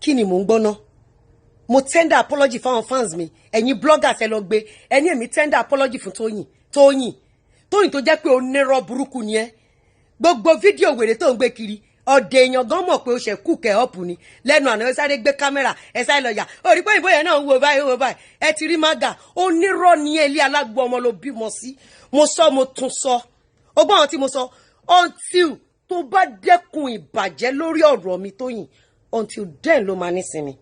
Kí ni mò ń gbọ́ ná? Mo tender apology fáwọn fans mi. Ẹ̀yin bloggers, ẹ lọ gbé ẹni èmi tender apology fún Tóyìn. Tóyìn, Tóyìn tó jẹ́ pé onírọ́ burúkú ni ẹ́. Gbogbo fídíò wèrè tó ń gbé kiri, ọ̀dẹ̀ èèyàn gan mọ̀ pé ó ṣe kú kẹ́ ọ̀pù ni lẹ́nu àná. Ẹ sáré gbé kámẹ́rà, ẹ sáré lọ yà. Ó rí pé ìbò yẹn náà ń wo báyìí, wo báyìí. Ẹ ti rí mága. Onírọ́ ni ẹ. Ilé alágbo ọmọ ló bímọ sí. Mo sọ, mo tún sọ, ọgbọ́n àwọn tí mo sọ, until tó bá dẹ́kun ìbàjẹ́ lórí ọ̀rọ̀ mi, Tóyìn, until then ló máa nísinmi.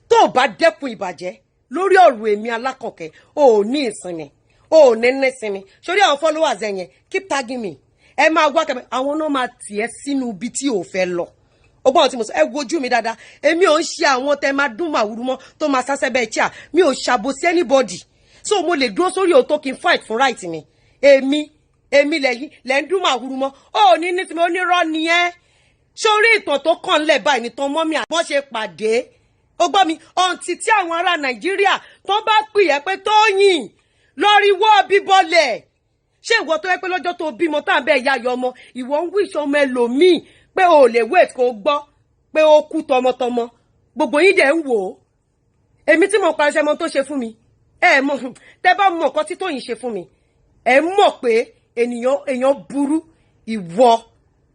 Tó o bá dẹ́kun ìbàjẹ́ lórí ọ̀rọ̀ èmi Alákànkẹ́, o ò ní ìsinmi, o ò ní nísinmi. Sórí àwọn followers ẹ yẹn, keep tagging me. Ẹ máa wá kẹmẹ, àwọn náà máa tì ẹ́ sínú ibi tí ò fẹ́ lọ. Ọgbọ́n tí mo sọ, ẹ wojú mi dáadáa. Èmi ò ń ṣe àwọn tẹ máa dún màwúrú mọ́ tó máa sásẹ́ bẹ́ẹ̀ chíà. Mi ò ṣàbòsí anybody, so mo lè dúró sórí òótọ́ kí n fight fún right mi. Èmi lẹ́yìn lẹ́ ń dún màwúrú mọ́. Ó ní nísìnyí, onírọ́ ni ẹ́. Sórí ìtàn tó kàn lẹ̀ báyìí ní tán mọ́mí àwọn ṣe pàdé. Ó gbọ́ mi, ọ̀ǹtí tí àwọn ará Nàìjíríà tó bá pè é pé Tóyìn lórí wọ́ bíbọ́lẹ̀. Ṣé ìwọ tó yẹ pé lọ́jọ́ tó bímọ tá à ń bẹ́ẹ̀ yá yọ ọmọ, ìwọ ń wish ọmọ ẹlòmíì pé o ò lè wait kó gbọ́ pé ó kú tọmọtọmọ? Gbogbo yín dẹ̀ ń wò ó. Èmi tí mo parí sẹ́mọ tó ṣe fún mi, ẹ mọ̀, tẹ́ bá mọ̀ nǹkan tí Tóyìn ṣe fún mi, ẹ mọ̀ pé ènìyàn èèyàn burú. Ìwọ,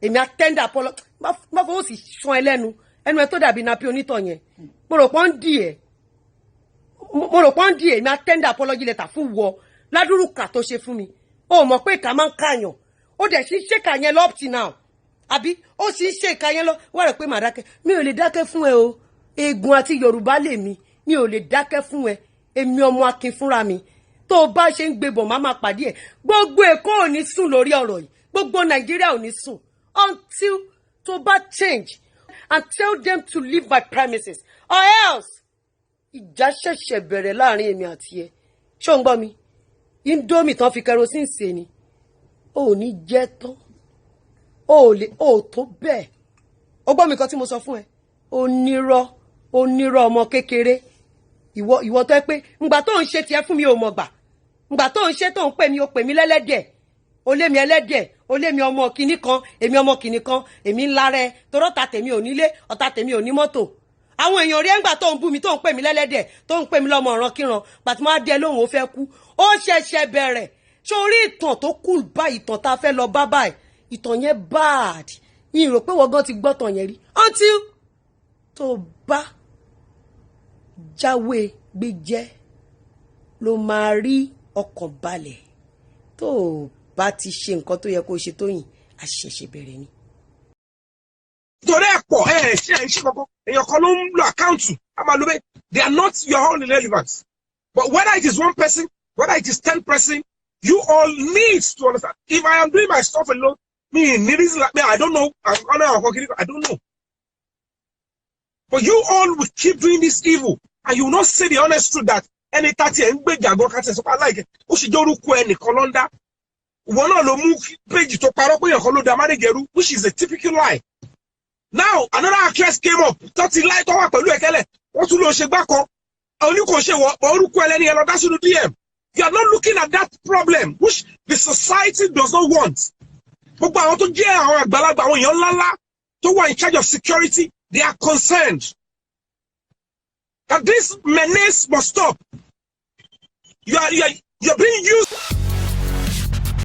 èmi á tender apology, má fọwọ́ sí sán ẹ lẹ́nu, ẹnu ẹ tó dàbí napi onítọ̀ yẹn. Mo rò pọ́n dì ẹ́, mo rò pọ́n dì ẹ́. Èmi á tender apology letter fún wọ ládùrúkà tó ṣe fún mi. Ó mọ̀ pé ìkà máa ń kàyàn. Ó dẹ̀ sì ń ṣèkà yẹn lọ up till now, àbí ó sì ń ṣèkà yẹn lọ? Wọ́n rẹ̀ pé màá dákẹ́. Mi ò lè dákẹ́ fún ẹ o. Eegun àti Yorùbá lèmi, mi ò lè dákẹ́ fún ẹ. Èmi ọmọ Akin fúnra mi, tó o bá ṣe ń gbé bọ̀, má máa pàdé ẹ̀. Gbogbo Èkó ò ní sùn lórí ọ̀rọ̀ yìí, gbogbo Nàìjíríà ò ní sùn until tó bá change and tell them to leave my premises, or else ìjà ṣẹ̀ṣẹ̀ bẹ̀rẹ̀ láàrin èmi àti ẹ. Ṣó ń gbọ́ mi? Indomie tán fi kerosene sè ni, ò ní jẹ́ tán. O ò lè o ò tó bẹ́ẹ̀. O gbọ́ mi kan tí mo sọ fún ẹ. Onírọ́, onírọ́ ọmọ kékeré. Ìwọ tó ẹ pé ngbà tó ń ṣe tiẹ̀ fún mi, ò mọ̀ gbà. Ngbà tó ń ṣe, tó ń pè mí, o pè mí lẹ́lẹ́dẹ̀, o lé mi ẹlẹ́dẹ̀, o lé mi ọmọ kìíní kan, èmi ọmọ kìíní kan, èmi ńlá rẹ torọ́. Ta tèmi ò nílé, ọ̀tá tèmi ò ní mọ́tò. Àwọn èèyàn rí ẹ̀ngbà tó ń bú mi, tó ń pè mí lẹ́lẹ́dẹ̀, tó ń pè mí lọ́mọ ọ̀ràn kíran pàtí mo á dé lóhùn, ó fẹ́ kú. Ó ṣẹ̀ṣẹ̀ bẹ̀rẹ̀. Sórí ìtàn tó kù báyìí, ìtàn tá a fẹ́ lọ bá báyìí, ìtàn yẹn bad. Yìí rò pé wọ́n gan ti gbọ́ tàn yẹn rí. Until tó bá jáwé gbéjẹ́ ló máa rí ọkàn balẹ̀. Tó o bá ti ṣe nǹkan tó yẹ kó o ṣe, Tóyìn, àṣẹ̀ṣẹ̀ bẹ̀rẹ̀ ni. Torí ẹ̀ pọ̀, ẹ̀ ṣe ẹ̀ ṣe kankan. Èèyàn kan ló ń lo account, a máa lo bẹ́ẹ̀. They are not your own irrelevant, but whether it is one person, whether it is 10 person, you all need to understand, if I am doing my stuff alone, me ní reason like me, I don't know. I don't know, but you all will keep doing this evil and you will not say the honest truth that ẹni tá tiẹ̀ ń gbèjà gan ká tiẹ̀ sọ pé aláìkẹ́, ó sì jẹ́ orúkọ ẹnìkan ló ń dá. Ìwọ náà ló mú péjì tó parọ́ pé èèyàn kan ló da marriage rú, which is a typical lie. Now another actress came up tó ti láì tó wà pẹ̀lú ẹ̀kẹ́lẹ̀, wọ́n tún lọ ṣe gbá kan, oní kò ṣe wọ orúkọ ẹlẹ́ni ẹ lọ dá sínú DM. You are not looking at that problem which the society does not want. Gbogbo àwọn tó jẹ́ àwọn àgbàlagbà, àwọn èèyàn ńláńlá tó wà in charge of security, they are concerned that this menace must stop. You are being used.